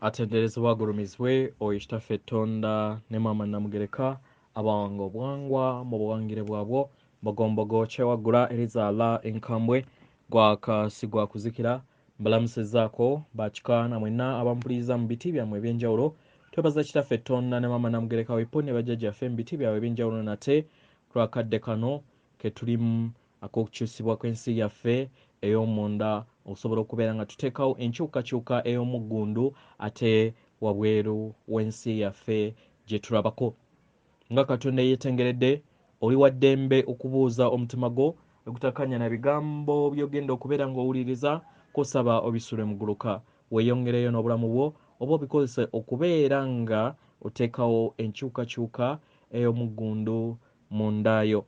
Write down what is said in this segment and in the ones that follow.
Atenderezebwa agulumizibwe oyo Kitaffe Ttonda ne Maama Nnamugereka abawanga obuwangwa mu buwangire bwabwo Mbogombogo kyewaggula erizaala enkambwe gwaka si gwa kuzikira. Mbalamusizzaako bakika na mwenna abampuliriza mu biti byammwe eby'enjawulo. Twebaza Kitaffe Ttonda ne Maama Nnamugereka wepo ne bajjajjaffe mu biti byabwe eby'enjawulo nate lwakadde kano ke tulimu ak'okukyusibwa kw'ensi yaffe ey'omunda okusobola okubeera nga tuteekawo enkyukakyuka ey'omuggundu ate wabweru w'ensi yaffe gye tulabako. Nga Katonda yeetengeredde, oli wa ddembe okubuuza omutima gwo ogutakkaanya na bigambo by'ogenda okubeera ng'owuliriza, kusaba obisule muguluka weeyongereyo n'obulamu bwo oba obikozese okubeera nga oteekawo enkyukakyuka ey'omuggundu munda yo.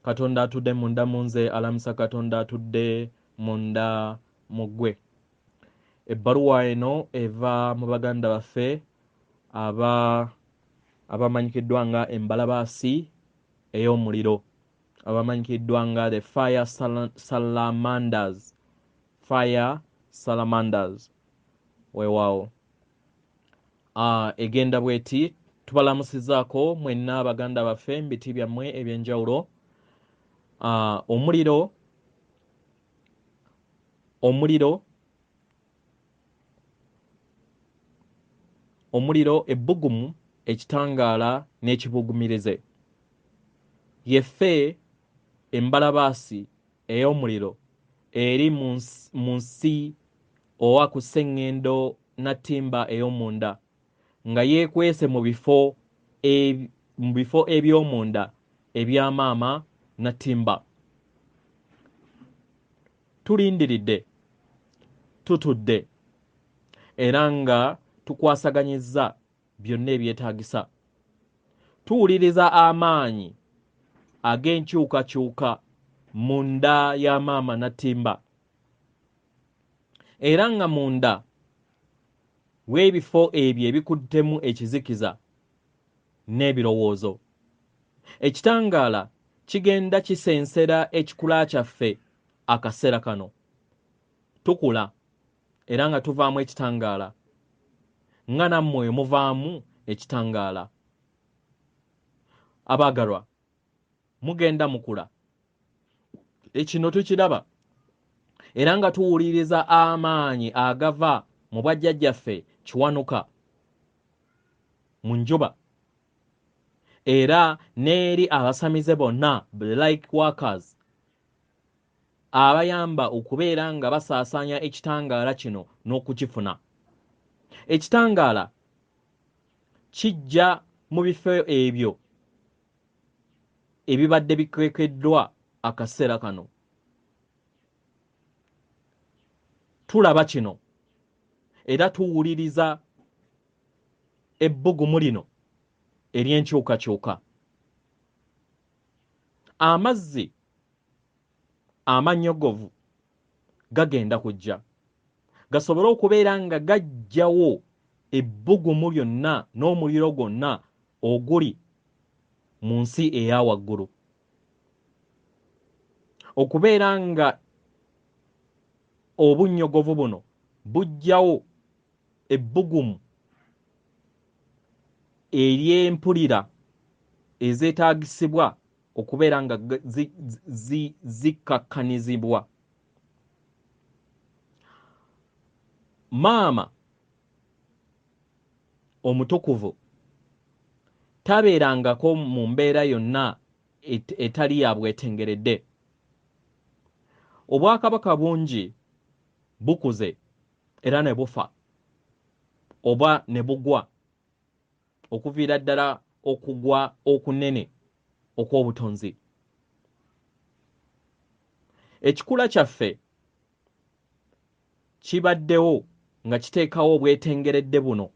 Katonda atudde munda mu nze alamusa Katonda atudde munda mu ggwe. Ebbaluwa eno eva mu baganda baffe abamanyikiddwa nga embalabaasi ey'omuliro, abamanyikiddwa nga the fire salamanders, fire salamanders. Weewaawo. Egenda bw'eti: tubalamusizzaako mwenna baganda baffe mu biti byammwe eby'enjawulo. Omuliro ebbugumu, ekitangaala n'ekibugumirize. Yeffe embalabaasi ey'omuliro eri mu nsi owa ku sseŋŋendo Nattimba ey'omunda, nga yeekwese mu bifo eby'omunda ebya Maama Nattimba. Tulindiridde, tutudde, era nga tukwasaganyizza byonna ebyetaagisa. Tuwuliriza amaanyi ag'enkyukakyuka munda ya Maama Nattimba, era nga munda w'ebifo ebyo ebikuttemu ekizikiza n'ebirowoozo. Ekitangaala kigenda kisensera ekikula kyaffe akaseera kano. Tukula era nga tuvaamu ekitangaala, nga nammwe muvaamu ekitangaala. Abaagalwa, mugenda mukula. Ekino tukiraba era nga tuwuliriza amaanyi agava mu bwajjajjaffe Kiwanuka mu njuba, era n'eri abasamize bonna like workers abayamba okubeera nga basaasaanya ekitangaala kino n'okukifuna. Ekitangaala kijja mu bifo ebyo ebibadde bikwekeddwa akaseera kano. Tulaba kino era tuwuliriza ebbugumu lino ery'enkyukakyuka. Amazzi amannyogovu gagenda kujja gasobole okubeera nga gajjawo ebbugumu lyonna n'omuliro gwonna oguli mu nsi eya waggulu, okubeera nga obunnyogovu buno bujjawo ebbugumu ery'empulira ezeetaagisibwa okubeera nga zikkakkanizibwa. Maama omutukuvu tabeerangako mu mbeera yonna etali ya bwetengeredde. Obwakabaka bungi bukuze era ne bufa oba ne bugwa okuviira ddala okugwa okunene okw'obutonzi. Ekikula kyaffe kibaddewo nga kiteekawo obwetengeredde buno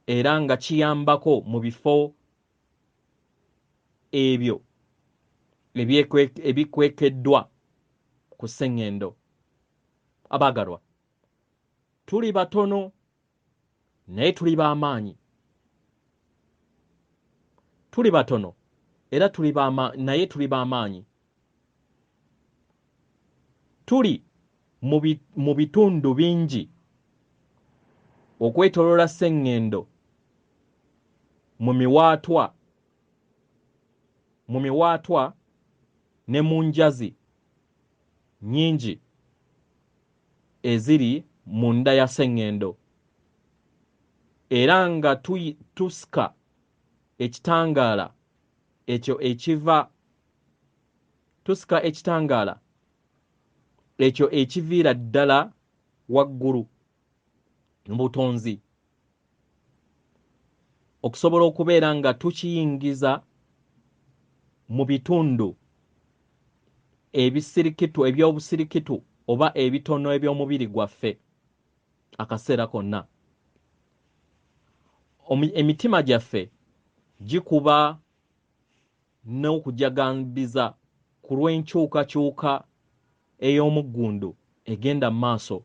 era nga kiyambako mu bifo ebyo ebikwekeddwa ku sseŋŋendo. Abaagalwa, tuli batono naye tuli b'amaanyi. Tuli batono era naye tuli b'amaanyi. Tuli mu bitundu bingi Okwetooloola sseŋŋendo mu miwaatwa ne mu njazi nnyingi eziri munda ya sseŋŋendo, era nga tusika ekitangaala ekyo ekiva tusika ekitangaala ekyo ekiviira ddala waggulu mu butonzi, okusobola okubeera nga tukiyingiza mu bitundu ebisirikitu eby'obusirikitu oba ebitono eby'omubiri gwaffe akaseera konna. Emitima gyaffe gikuba n'okujagambiza ku lw'enkyukakyuka ey'omuggundu egenda mu maaso,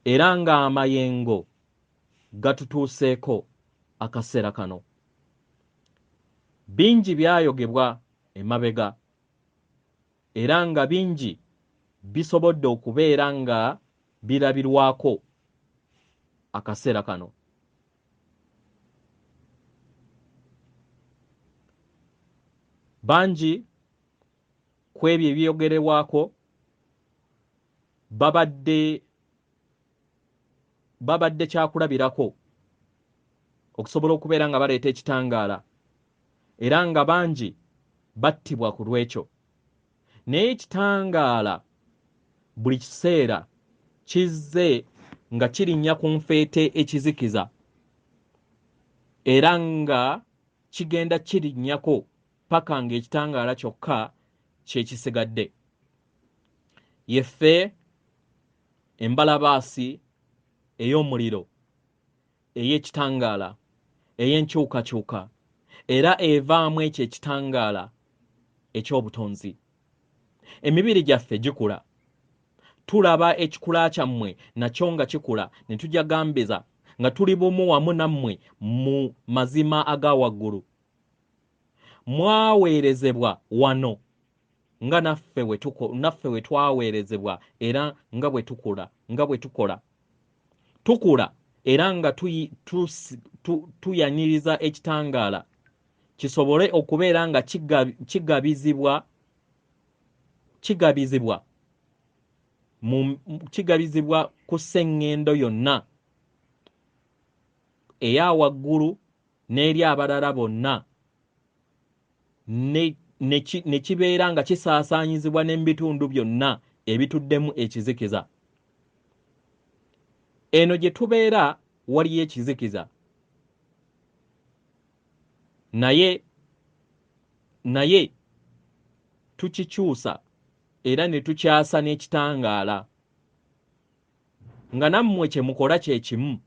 era ng'amayengo gatutuuseeko akaseera kano. Bingi byayogebwa emabega, era nga bingi bisobodde okubeera nga birabirwako akaseera kano. Bangi ku ebyo ebyogerewako babadde kyakulabirako okusobola okubeera nga baleeta ekitangaala, era nga bangi battibwa ku lw'ekyo. Naye ekitangaala buli kiseera kizze nga kirinnya ku nfeete ekizikiza, era nga kigenda kirinnyako paka ng'ekitangaala kyokka kye kisigadde. Yeffe embalabaasi ey'omuliro ey'ekitangaala ey'enkyukakyuka, era evaamu ekyo ekitangaala eky'obutonzi. Emibiri gyaffe gikula, tulaba ekikula kyammwe nakyo nga kikula, ne tujagambiza nga tuli bumu wamu nammwe mu mazima aga waggulu. Mwaweerezebwa wano nga naffe we twaweerezebwa, era nga bwe tukula, nga bwe tukola. Tukula era nga tuyaniriza ekitangaala kisobole okubeera nga kigabizibwa ku sseŋŋendo yonna eya waggulu n'eri abalala bonna, ne kibeera nga kisaasaanyizibwa n'ebitundu byonna ebituddemu ekizikiza. Eno gye tubeera waliyo ekizikiza, naye tukikyusa era ne tukyasa n'ekitangaala, nga nammwe kye mukola kye kimu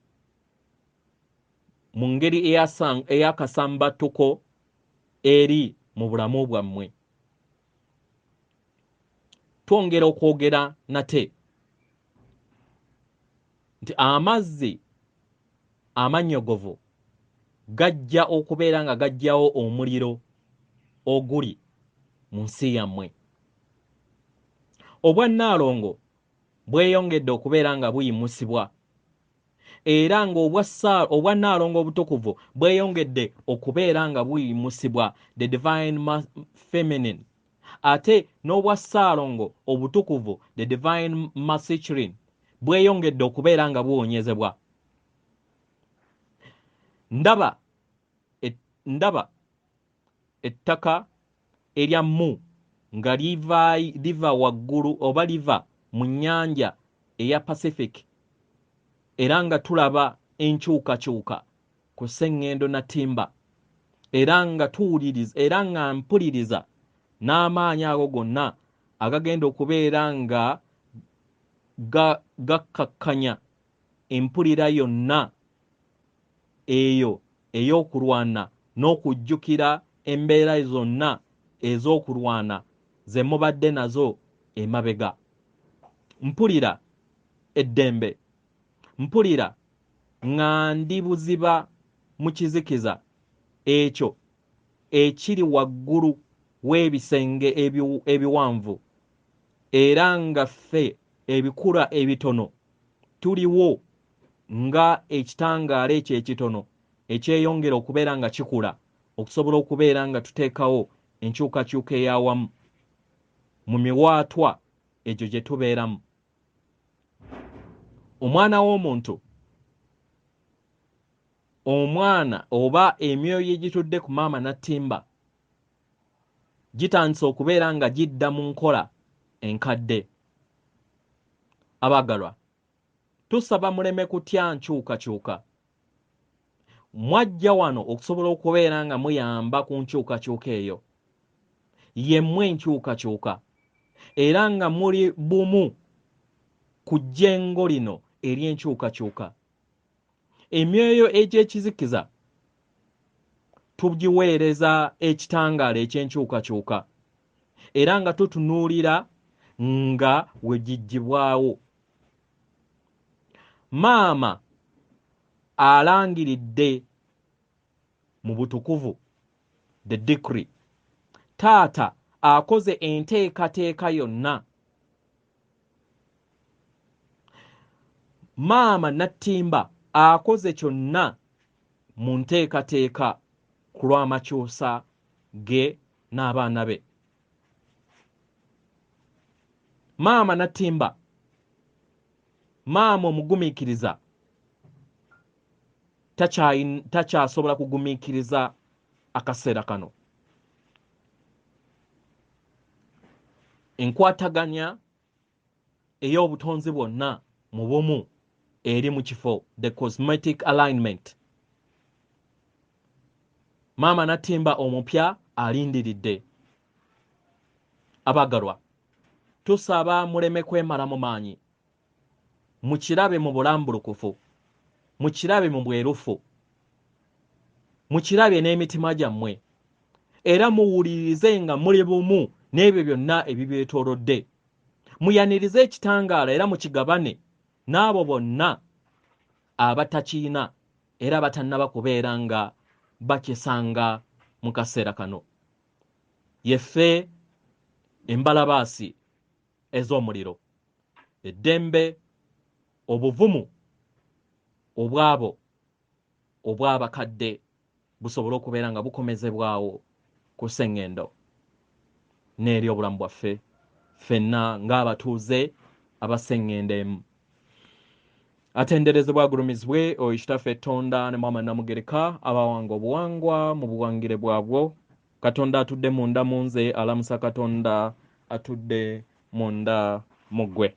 mu ngeri ey'akasambattuko eri mu bulamu bwammwe. Twongera okwogera nate nti amazzi amannyogovu gajja okubeera nga gajjawo omuliro oguli mu nsi yammwe. Obwannaalongo bweyongedde okubeera nga buyimusibwa, era ng'obwannaalongo obutukuvu bweyongedde okubeera nga buyimusibwa, the divine feminine, ate n'obwassaalongo obutukuvu, the divine masculine, bweyongedde okubeera nga buwonyezebwa. Ndaba ettaka erya Mu nga liva waggulu oba liva mu nnyanja eya Pacific, era nga tulaba enkyukakyuka ku sseŋŋendo na ttimba, era nga tuwuliriza, era nga mpuliriza n'amaanyi ago gonna agagenda okubeera nga gakkakkanya empulira yonna eyo ey'okulwana n'okujjukira embeera zonna ez'okulwana ze mubadde nazo emabega. Mpulira eddembe, mpulira nga ndi buziba mu kizikiza ekyo ekiri waggulu w'ebisenge ebiwanvu, era nga ffe ebikula ebitono tuliwo nga ekitangaala ekyo ekitono ekyeyongera okubeera nga kikula okusobola okubeera nga tuteekawo enkyukakyuka ey'awamu mu miwaatwa egyo gye tubeeramu. Omwana w'omuntu, omwana oba emyoyo egitudde ku maama Nattimba gitandise okubeera nga gidda mu nkola enkadde. Abaagalwa, tusaba muleme kutya nkyukakyuka. Mwajja wano okusobola okubeera nga muyamba ku nkyukakyuka eyo. Yemmwe enkyukakyuka era nga muli bumu ku jjengo lino ery'enkyukakyuka. Emyoyo egy'ekizikiza tugiweereza ekitangaala eky'enkyukakyuka era nga tutunuulira nga we giggyibwawo. Maama alangiridde mu butukuvu the decree. Taata akoze enteekateeka yonna. Maama Nattimba akoze kyonna mu nteekateeka ku lw'amakyusa ge n'abaana be. Maama Nattimba, maama omugumiikiriza, takyasobola kugumiikiriza akaseera kano. Enkwataganya ey'obutonzi bwonna mu bumu eri mu kifo, the cosmetic alignment. Maama Nattimba omupya alindiridde. Abagalwa, tusaba muleme kwemalamu maanyi. Mukirabe mu bulambulukufu, mukirabe mu bwerufu, mukirabe n'emitima gyammwe, era muwulirize nga muli bumu n'ebyo byonna ebibeetoolodde. Muyanirize ekitangaala era mukigabane n'abo bonna abatakiina era abatannaba kubeera nga bakisanga mu kaseera kano. Yeffe embalabaasi ez'omuliro, eddembe, obuvumu obwabo obw'abakadde busobole okubeera nga bukomezebwawo ku ssengendo n'eri obulamu bwaffe ffenna ng'abatuuze abasengendo emu. Atenderezebwa agulumizibwe oyo Kitaffe Tonda ne Maama Namugereka abawanga obuwangwa mu buwangire bwabwo. Katonda atudde munda mu nze alamusa Katonda atudde munda mu ggwe.